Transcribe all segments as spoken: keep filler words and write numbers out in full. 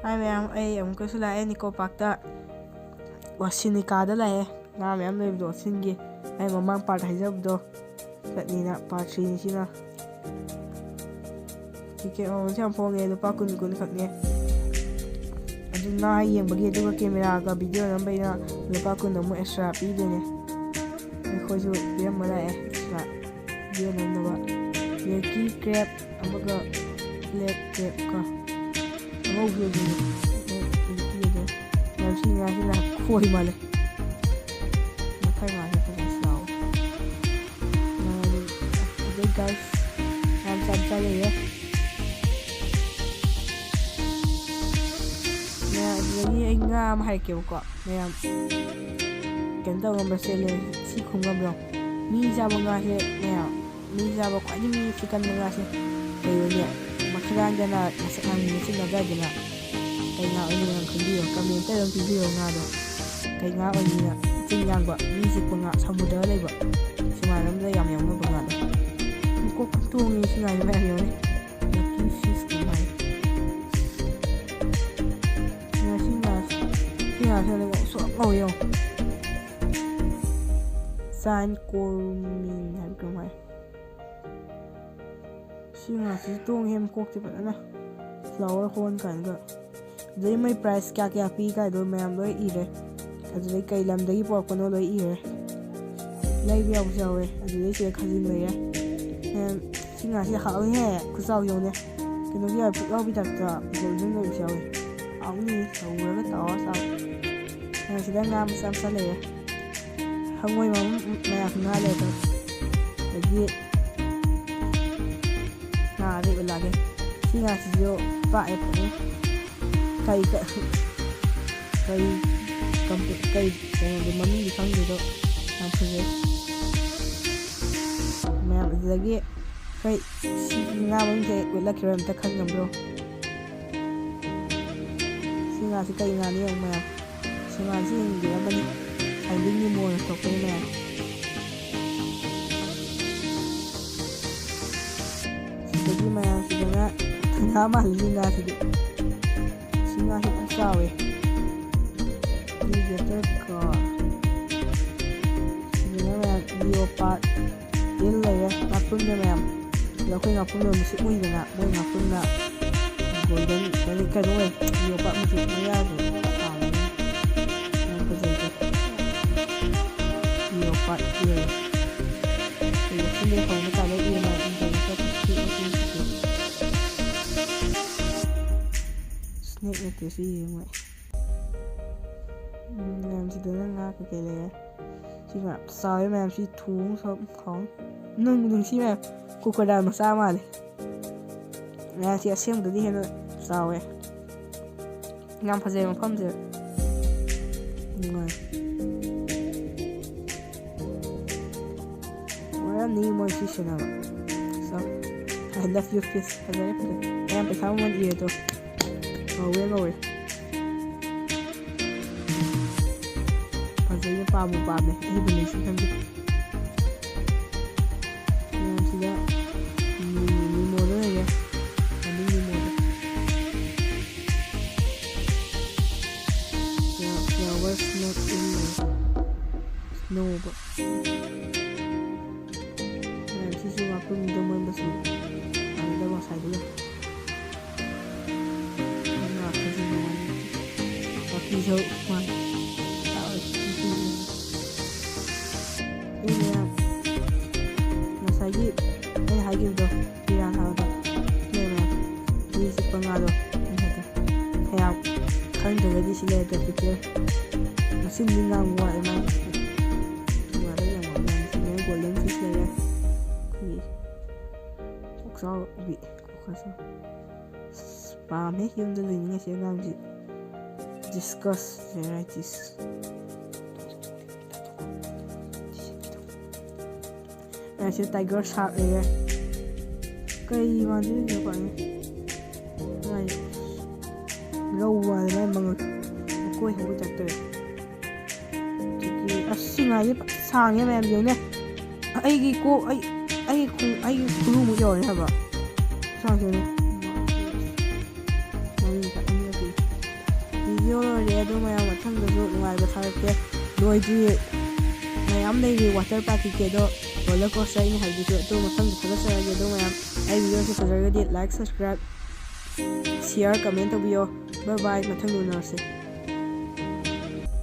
ꯍꯥꯏ ꯃꯌꯥꯝ, ꯑꯩ ꯑꯃꯨꯛꯀꯁꯨ ꯂꯥꯛꯑꯦ ꯅꯤꯀꯣ ꯄꯥꯔꯛꯇ꯫ ꯋꯥꯁꯤꯅꯤꯀꯥꯗ ꯂꯥꯛꯑꯦ꯫ ꯉꯥ ꯃꯌꯥꯝ ꯂꯩꯕꯗꯣ ꯋꯥꯁꯤꯟꯒꯤ꯫ ꯑꯩ ꯃꯃꯥꯡ ꯄꯥꯔꯠ ꯍꯥꯏꯖꯕꯗꯣ ꯆꯠꯅꯤꯅ ꯄꯥꯔꯠ ꯊ꯭ꯔꯤꯅꯤ ꯁꯤꯅ꯫ ꯇꯤꯀꯦꯠ ꯃꯃꯜꯁꯦ ꯌꯥꯝ ꯍꯣꯡꯉꯦ, ꯂꯨꯄꯥ ꯀꯨꯟ, ꯀꯨꯟ ꯈꯛꯅꯦ꯫ ꯑꯗꯨ ꯉꯥ ꯌꯦꯡꯕꯒꯤ, ꯑꯗꯨꯒ ꯀꯦꯃꯦꯔꯥꯒ ꯚꯤꯗꯤꯑꯣ ꯅꯝꯕꯩꯅ ꯂꯨꯄꯥ ꯀꯨꯟ ꯑꯃꯨꯛ ꯑꯦꯛꯁꯇ꯭ꯔꯥ ꯄꯤꯗꯣꯏꯅꯦ꯫ ꯑꯩꯈꯣꯏꯁꯨ ꯄꯤꯔꯝꯕ ꯂꯥꯛꯑꯦ ꯑꯦꯛꯁꯇ꯭ꯔꯥ ꯚꯤꯗꯤꯑꯣ ꯅꯝꯅꯕ꯫ ꯌꯦꯀꯤ ꯀ꯭ꯔꯦꯞ ꯑꯃꯒ ꯕ꯭ꯂꯦꯛ ꯀ꯭ꯔꯦꯞꯀ ꯑꯉꯧꯕ ꯑꯣꯏꯗꯣꯏꯅꯦ꯫ ꯌꯦꯀꯤ ꯑꯗꯣ ꯌꯥꯝ ꯁꯤ ꯉꯥꯁꯤꯅ ꯈꯣꯏ ꯃꯥꯜꯂꯦ꯫ ꯃꯈꯜ ꯉꯥꯁꯦ ꯐꯖꯅ ꯆꯥꯎꯋꯦ꯫ ꯑꯗꯩ ꯒꯥꯏꯁ ꯌꯥꯝ ꯆꯥ ꯆꯥ ꯂꯩꯔꯦ꯫ ꯃꯌꯥꯝ, ꯑꯗꯨꯗꯒꯤ ꯑꯩ ꯉꯥ ꯑꯃ ꯍꯥꯏꯔꯛꯀꯦꯕꯀꯣ ꯃꯌꯥꯝ꯫ ꯀꯩꯅꯣ ꯇꯧ ꯉꯝꯕ꯭ꯔꯥ ꯆꯦꯜꯂꯦ꯫ ꯁꯤ ꯈꯨꯝ ꯉꯝꯕ꯭ꯔꯣ? ꯃꯤ ꯆꯥꯕ ꯉꯥꯁꯦ ꯃꯌꯥꯝ, ꯃꯤ ꯆꯥꯕ ꯈ꯭ꯋꯥꯏꯗꯒꯤ ꯃꯤ ꯁꯤꯀꯟꯕ ꯉꯥꯁꯦ ꯀꯩ ꯑꯣꯏꯒꯦ? ꯃꯈꯥꯗꯥꯟꯗꯅ ꯃꯁꯛ ꯌꯥꯝ ꯃꯨꯁꯤꯟꯅꯗ꯭ꯔꯥ ꯑꯗꯨꯅ? ꯀꯩ ꯉꯥ ꯑꯣꯏꯅꯤ ꯅꯪ ꯈꯟꯕꯤꯌꯣ? ꯀꯃꯦꯟꯇ ꯑꯗꯨꯝ ꯄꯤꯕꯤꯌꯣ ꯉꯥꯗꯣ꯫ ꯀꯩ ꯉꯥ ꯑꯣꯏꯅꯤꯅ? ꯏꯆꯤꯡ ꯌꯥꯡꯕ, ꯃꯤ ꯆꯤꯛꯄ ꯉꯥ, ꯁꯃꯨꯗ꯭ꯔꯗ ꯂꯩꯕ, ꯁꯤꯃꯥꯟ ꯑꯃꯗ ꯌꯥꯝ ꯌꯥꯎꯅꯕ ꯉꯥꯗꯣ꯫ ꯃꯀꯣꯛ ꯇꯣꯡꯉꯤ ꯁꯤ ꯉꯥꯁꯦ ꯃꯌꯥꯝ ꯌꯥꯎꯅꯩ꯫ ꯂꯛꯀꯤ ꯐꯤꯁ ꯀꯨꯝ ꯍꯥꯏ꯫ ꯉꯁꯤ ꯉꯥꯁꯦ, ꯁꯤ ꯉꯥꯁꯦ ꯉꯧꯁꯣꯛ ꯉꯧꯋꯦ ꯌꯦꯡꯉꯣ꯫ ꯆꯥꯏꯟ ꯀꯣꯔꯃꯤꯟ ꯍꯥꯏꯕ ꯀꯩꯅꯣꯝ ꯍꯥꯏ꯫ ꯁꯤ ꯉꯥꯁꯤꯁꯨ ꯇꯣꯡꯉꯦ ꯃꯀꯣꯛꯇꯤ ꯐꯖꯅ꯫ ꯐ꯭ꯂꯥꯋꯔ ꯍꯣꯔꯟ ꯀꯥꯏꯅꯒ꯫ ꯑꯗꯨꯗꯩ ꯃꯣꯏ ꯄ꯭ꯔꯥꯏꯁ ꯀꯌꯥ ꯀꯌꯥ ꯄꯤ ꯀꯥꯏꯗꯣ ꯃꯌꯥꯝ ꯂꯣꯏ ꯏꯔꯦ꯫ ꯑꯗꯨꯗꯩ ꯀꯩ ꯂꯝꯗꯒꯤ ꯄꯨꯔꯛꯄꯅꯣ ꯂꯣꯏ ꯏꯔꯦ꯫ ꯂꯩꯕ ꯌꯥꯎꯕꯁꯨ ꯌꯥꯎꯋꯦ꯫ ꯑꯗꯨꯗꯩ ꯁꯤꯗ ꯈꯥꯖꯤꯟ ꯂꯩꯔꯦ꯫ ꯃꯌꯥꯝ ꯁꯤ ꯉꯥꯁꯤ ꯍꯥꯎꯅꯤꯍꯦ꯫ ꯈꯨꯆꯥꯎ ꯌꯦꯡꯉꯨꯅꯦ꯫ ꯀꯩꯅꯣꯁꯨ ꯌꯥꯎꯋꯦ, ꯄꯨꯛꯂꯥꯎꯕꯤ ꯇꯥꯏꯞꯇ ꯒꯣꯜꯗꯟ ꯑꯣꯏꯕꯁꯨ ꯌꯥꯎꯋꯦ꯫ ꯍꯥꯎꯅꯤ꯫ ꯇꯧꯔꯒ ꯇꯧꯔ ꯆꯥꯎ꯫ ꯁꯤꯗ ꯉꯥ ꯃꯆꯥ ꯃꯆꯥ ꯂꯩꯔꯦ꯫ ꯍꯪꯉꯣꯏ ꯃꯔꯨꯝ ꯃꯌꯥꯝ ꯉꯥ ꯂꯩꯔꯦ꯫ ꯑꯗꯒꯤ ꯉꯥ ꯑꯗꯩ ꯎꯠꯂꯛꯑꯒꯦ꯫ ꯁꯤ ꯉꯥꯁꯤꯁꯨ ꯄꯥꯛꯑꯦ ꯐꯖꯅ꯫ ꯀꯩ ꯀ-, ꯀꯩ ꯀꯝꯄ-, ꯀꯩ ꯀꯩꯅꯣꯗꯣ ꯃꯃꯤꯡꯗꯤ ꯈꯪꯗꯦ ꯑꯗꯣ ꯌꯥꯝ ꯐꯖꯩ꯫ ꯃꯌꯥꯝ ꯑꯗꯨꯗꯒꯤ ꯑꯩꯈꯣꯏ ꯁꯤꯒꯤ ꯉꯥ ꯃꯃꯤꯡꯁꯦ ꯎꯠꯂꯛꯈꯤꯔꯣꯏ ꯑꯝꯇ ꯈꯪꯉꯝꯕ꯭ꯔꯣ? ꯁꯤ ꯉꯥꯁꯤ ꯀꯩ ꯉꯥꯅꯤ ꯌꯦꯡꯉꯨ ꯃꯌꯥꯝ꯫ ꯁꯤ ꯉꯥꯁꯤ ꯌꯦꯡꯕꯤꯔꯝꯃꯅꯤ꯫ ꯍꯥꯏꯗꯤꯡꯒꯤ ꯃꯣꯟꯅ ꯊꯣꯛꯄꯅꯤ ꯃꯌꯥꯝ꯫ ꯁꯤꯗꯒꯤ ꯃꯌꯥꯝꯁꯤꯗꯅ ꯉꯥ ꯃꯥꯜꯂꯤ ꯉꯥꯁꯤꯗꯤ꯫ ꯁꯤ ꯉꯥꯁꯤ ꯐꯖꯅ ꯆꯥꯎꯋꯦ꯫ Alligator ꯀꯣ꯫ ꯁꯤꯗꯅ ꯃꯌꯥꯝ leopard, eel ꯂꯩꯔꯦ, ꯉꯥꯄ꯭ꯔꯨꯝꯅ ꯃꯌꯥꯝ꯫ ꯑꯗꯣ ꯑꯩꯈꯣꯏ ꯉꯥꯄ꯭ꯔꯨꯝꯅ ꯃꯨꯁꯨꯛ ꯃꯨꯏꯗꯅ, ꯃꯣꯏ ꯉꯥꯄ꯭ꯔꯨꯝꯅ golden, ꯀꯩꯅꯣ, ꯀꯩꯅꯣ ꯑꯣꯏ, leopard ꯃꯆꯨ ꯃꯌꯥꯁꯨ ꯄꯥꯝꯃꯦ꯫ ꯌꯥꯝ ꯐꯖꯩꯀꯣ꯫ Leopard eel꯫ ꯑꯗꯨꯒ ꯁꯤꯡꯒꯩ ꯈꯣꯡꯕ ꯇꯥꯔꯦ, eel ꯍꯥꯏꯕ ꯏꯪꯈꯣꯜꯗ ꯆꯠꯄ ꯎꯆꯦꯛ ꯃꯆꯨ ꯃꯆꯨ꯫ Snake ꯅꯠꯇꯦ ꯁꯤ, ꯌꯦꯡꯉꯣ꯫ ꯎꯝ, ꯃꯌꯥꯝꯁꯤꯗꯅ ꯉꯥ ꯀꯩꯀꯩ ꯂꯩꯔꯦ꯫ ꯁꯤ ꯃꯌꯥꯝ ꯆꯥꯎꯋꯦ, ꯃꯌꯥꯝꯁꯤ ꯊꯣꯡ ꯁꯣꯛ ꯊꯣꯡ꯫ ꯅꯨꯡ, ꯅꯨꯡꯁꯤ ꯃꯌꯥꯝ꯫ Crocodile ꯃꯆꯥ ꯃꯥꯜꯂꯦ꯫ ꯃꯌꯥꯝꯁꯤ ꯑꯁꯦꯡꯕꯗꯗꯤ ꯍꯦꯟꯅ ꯆꯥꯎꯋꯦ꯫ ꯌꯥꯝ ꯐꯖꯩ ꯃꯐꯝꯁꯦ꯫ ꯅꯨꯡꯉꯥꯏ꯫ ꯋꯥꯔꯝꯅꯤ ꯃꯣꯏ ꯁꯤ ꯁꯦꯟꯅꯕ꯫ So, I love you, fish. ꯐꯖꯔꯦ, ꯐꯖꯔꯦ꯫ ꯃꯌꯥꯝ ꯄꯩꯁꯥ ꯃꯃꯜ ꯏꯔꯦ ꯑꯗꯣ꯫ ꯉꯧꯋꯦ, ꯉꯧꯋꯦ꯫ ꯐꯖꯩꯌꯦ, ꯄꯥꯝꯕꯨ ꯄꯥꯝꯃꯦ꯫ ꯑꯩꯕꯨ ꯂꯩꯁꯤ ꯈꯪꯗꯦ꯫ ꯃꯌꯥꯝꯁꯤꯗ ꯅꯤ-, ꯅꯤꯃꯣꯗꯣ ꯂꯩꯔꯦ꯫ ꯐꯟꯗꯤꯡ ꯅꯤꯃꯣꯗꯣ꯫ There, there was not in my snow, but ꯃꯌꯥꯝꯁꯤꯁꯨ ꯉꯥꯄ꯭ꯔꯨꯝꯗꯣ ꯃꯣꯏ ꯃꯆꯨ ꯃꯥꯟꯅꯗꯕ ꯉꯁꯥꯏꯗꯨꯒ꯫ ꯉꯥꯛꯄꯁꯤ ꯅꯨꯡꯉꯥꯏ꯫ ꯃꯄꯤꯁꯨ ꯃꯥ ꯆꯥꯎꯔꯦ꯫ ꯑꯗꯨ ꯃꯌꯥꯝ ꯉꯁꯥꯏꯒꯤ ꯑꯩꯅ ꯍꯥꯏꯈꯤꯕꯗꯣ, ꯄꯤꯔꯥꯟ ꯍꯥꯏꯕꯗꯣ꯫ ꯑꯗꯨ ꯃꯌꯥꯝ ꯃꯤ ꯆꯤꯛꯄ ꯉꯥꯗꯣ꯫ ꯀꯌꯥꯝ ꯈꯪꯗ꯭ꯔꯒꯗꯤ ꯁꯤ ꯂꯩꯔꯦ capital꯫ ꯃꯆꯤꯟꯗꯤ ꯉꯥꯡꯕ ꯋꯥꯠꯂꯦ ꯃꯥꯒꯤ꯫ ꯉꯥꯗꯣ ꯌꯥꯝ ꯉꯥꯡꯕ ꯌꯥꯝ ꯆꯤꯡꯉꯦ꯫ Golden fish ꯂꯩꯔꯦ꯫ ꯑꯩꯈꯣꯏꯒꯤ ꯀꯣꯛꯆꯥꯎꯕꯤ꯫ ꯑꯁ, ꯄꯥꯝꯃꯦ ꯌꯨꯝꯗ ꯂꯩꯅꯤꯡꯉꯦ ꯁꯤ ꯑꯉꯥꯡꯁꯤ꯫ Discus varieties꯫ ꯑꯁꯤ tiger shark ꯂꯩꯔꯦ꯫ ꯀꯩ ꯃꯥꯟꯗꯣꯏꯅꯣ ꯈꯪꯗꯦ꯫ ꯃꯥꯏ ꯔꯧ ꯃꯥꯜꯂꯦ ꯃꯥꯏ ꯃꯉꯛ꯫ ꯃꯀꯣꯏ ꯍꯧꯕ type ꯇꯧꯋꯦ꯫ ꯑꯗꯒꯤ ꯑꯁ ꯁꯤ ꯉꯥꯏꯁꯦ ꯐꯖ ꯁꯥꯡꯉꯦ ꯃꯌꯥꯝ ꯌꯦꯡꯉꯨꯅꯦ꯫ ꯑꯩꯒꯤ ꯀꯣꯛ ꯑꯩ ꯑꯩꯒꯤ ꯈꯣꯡ ꯑꯩꯒꯤ ꯈꯨꯔꯨꯃꯨꯛ ꯌꯧꯔꯅꯤ ꯍꯥꯏꯕ꯫ ꯁꯥꯡꯁꯦ ꯌꯦꯡꯉꯨꯅꯦ꯫ ꯃꯔꯤ ꯈꯛ ꯑꯅꯤꯔꯛ ꯄꯤ꯫ ꯂꯣꯏꯔꯦ꯫ ꯑꯗꯣ ꯃꯌꯥꯝ ꯃꯊꯪꯗꯁꯨ ꯅꯨꯡꯉꯥꯏꯕ ꯊꯥꯔꯛꯀꯦ꯫ ꯂꯣꯏꯗ꯭ꯔꯤ, ꯃꯌꯥꯝ ꯂꯩꯔꯤ water park ꯀꯩꯀꯩꯗꯣ, roller coaster ꯑꯩꯅ ꯍꯥꯏꯕꯗꯨꯁꯨ꯫ ꯑꯗꯣ ꯃꯊꯪꯗ ꯊꯥꯒꯠꯆꯔꯒꯦ꯫ ꯑꯗꯣ ꯃꯌꯥꯝ ꯑꯩ videoꯁꯦ ꯐꯖꯔꯒꯗꯤ like, subscribe, share, comment ꯇꯧꯕꯤꯌꯣ꯫ Bye bye, ꯃꯊꯪꯗ ꯎꯅꯔꯁꯦ꯫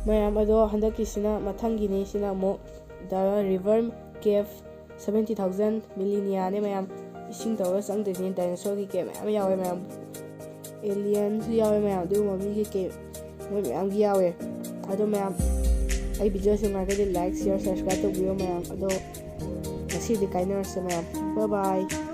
ꯃꯌꯥꯝ ꯑꯗꯣ ꯍꯟꯗꯛꯀꯤꯁꯤꯅ ꯃꯊꯪꯒꯤꯅꯤ꯫ ꯁꯤꯅ ꯑꯃꯨꯛ the river cave seventy thousand millenniaꯅꯦ ꯃꯌꯥꯝ꯫ ꯏꯁꯤꯡ ꯇꯧꯔꯒ ꯆꯪꯗꯣꯏꯅꯦ꯫ Dinosaurꯒꯤ ꯀꯩ ꯃꯌꯥꯝ ꯌꯥꯎꯋꯦ ꯃꯌꯥꯝ꯫ Alienꯁꯨ ꯌꯥꯎꯋꯦ ꯃꯌꯥꯝ꯫ ꯑꯗꯨꯒꯨꯝꯕ ꯃꯤꯒꯤ ꯀꯩ ꯃꯣꯏ ꯃꯌꯥꯝꯒꯤ ꯌꯥꯎꯋꯦ꯫ ꯑꯗꯣ ꯃꯌꯥꯝ ꯑꯩ videoꯁꯦ ꯅꯨꯡꯉꯥꯏꯔꯒꯗꯤ like, share, subscribe ꯇꯧꯕꯤꯌꯣ ꯃꯌꯥꯝ꯫ ꯑꯗꯣ ꯉꯁꯤꯗꯤ ꯀꯥꯏꯅꯔꯁꯦ ꯃꯌꯥꯝ꯫ Bye bye꯫